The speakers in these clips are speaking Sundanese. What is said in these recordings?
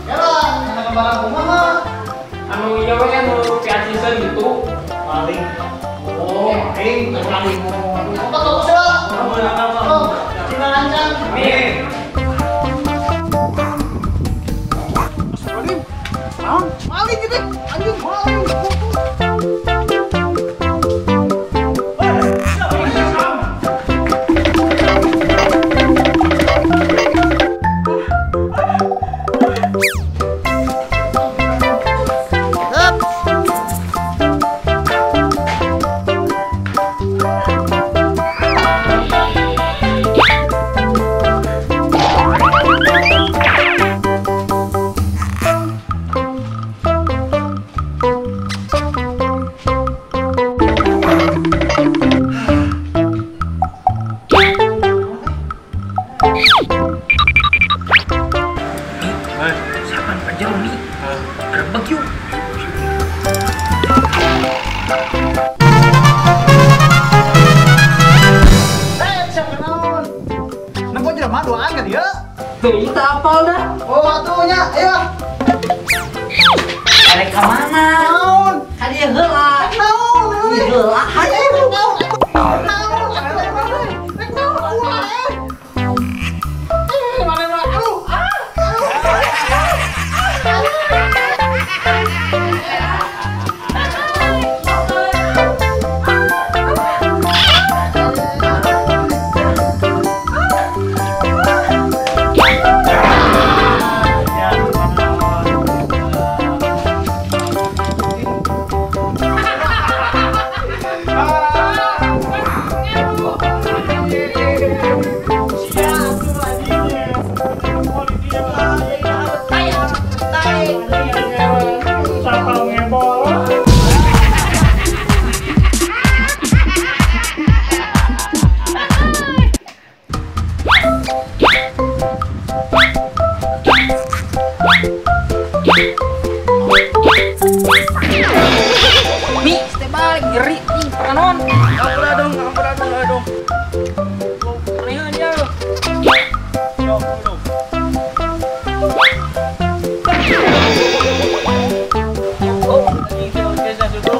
Ya lah, anak barang kumaha? Anu ieu we anu piaciseun gitu. Maling. Oh, maling, maling. Apa tuh sih? Oh, cina lancang. Amin. Astagfirullahaladzim. Naon? Maling gitu. Anjing maling. Tuh, tak apal dah. Oh, atunya, ayo. Arek ka mana? Naon? Ka dieu heula. Naon? Heula. Hayu, naon? Naon? Rek naon ulah eh. Mana mana? Aduh. Mi, step balik nyeri nih kanon. Ampura dong, ampura dong, dong. Anehan ya. Dong, dong. Oh, ini biasa dulu.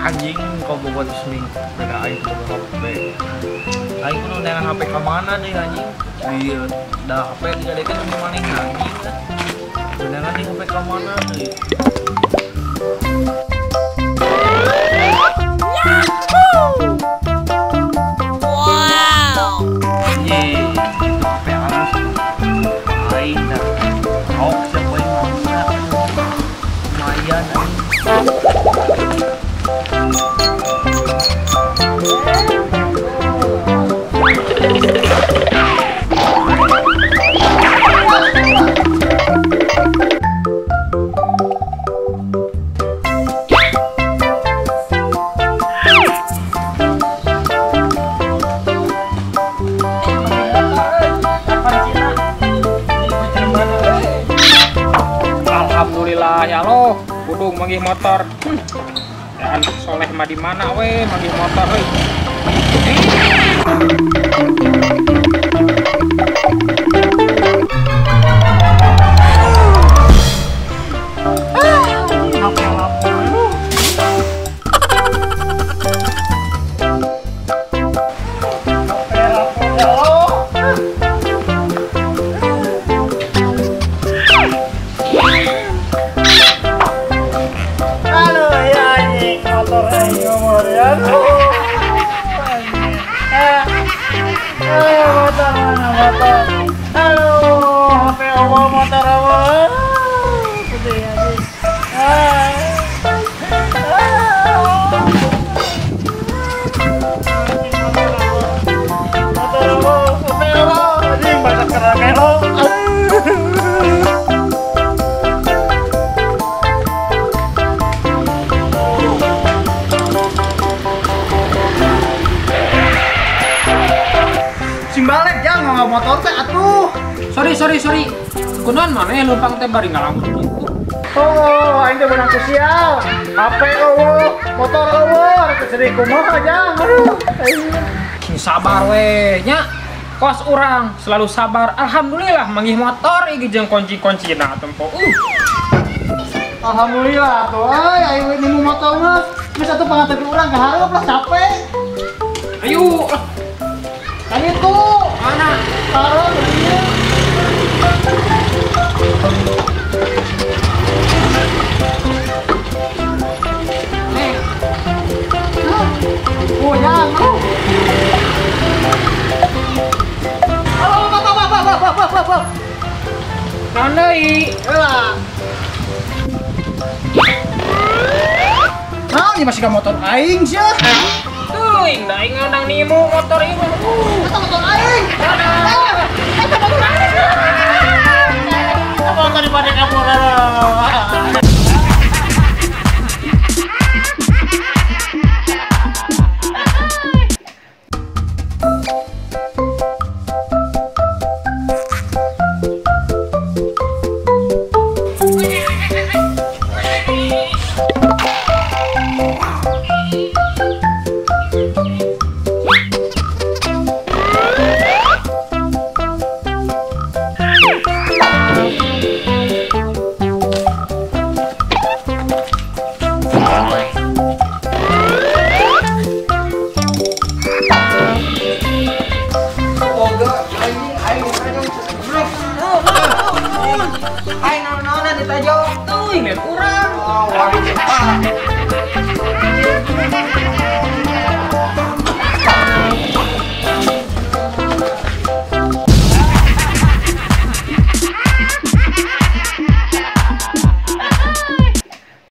Anjing kau buat seni beda aing kudu HP. Aing kudu neangan HP ka mana deui anjing? Di da HP digadekeun ku maneh anjing. Neangan di HP ka mana deui? Yahoo! Wow! Anjing, itu HP halus. Aing dah. Oh, siapa yang mau? Lumayan anjing. Alhamdulillah ya Allah, kudung manggih motor. Ya anak soleh mah di mana we manggih motor we. Motor aing ngomong ya. Simbalik jang ngomong motor teh atuh. Sorry. Kunaon maneh leumpang teh bari ngalamun kitu. Oh, aing teh beunang ku sial. HP eueuh, motor eueuh, rek sedih kumaha jang. Aduh. Sing sabar we nya. Kos urang selalu sabar. Alhamdulillah manggih motor iki jeung kunci-kuncina tempo. Alhamdulillah tuh, aing nemu motor mah. Geus atuh panganten urang ka hareup lah capek. Ayo. Kan itu. Mana? Hareup ieu. Nih. Oh, ya, aduh. Apa. Naon deui? Heula. Naon ieu masih ka motor aing sia? Teuing da aing ngeunang nimu motor ieu. Eta motor aing. Eta motor aing. Eta motor dipade kabur. Aing naon-naonan ditajok. Teuing lain urang. Oh, waduh.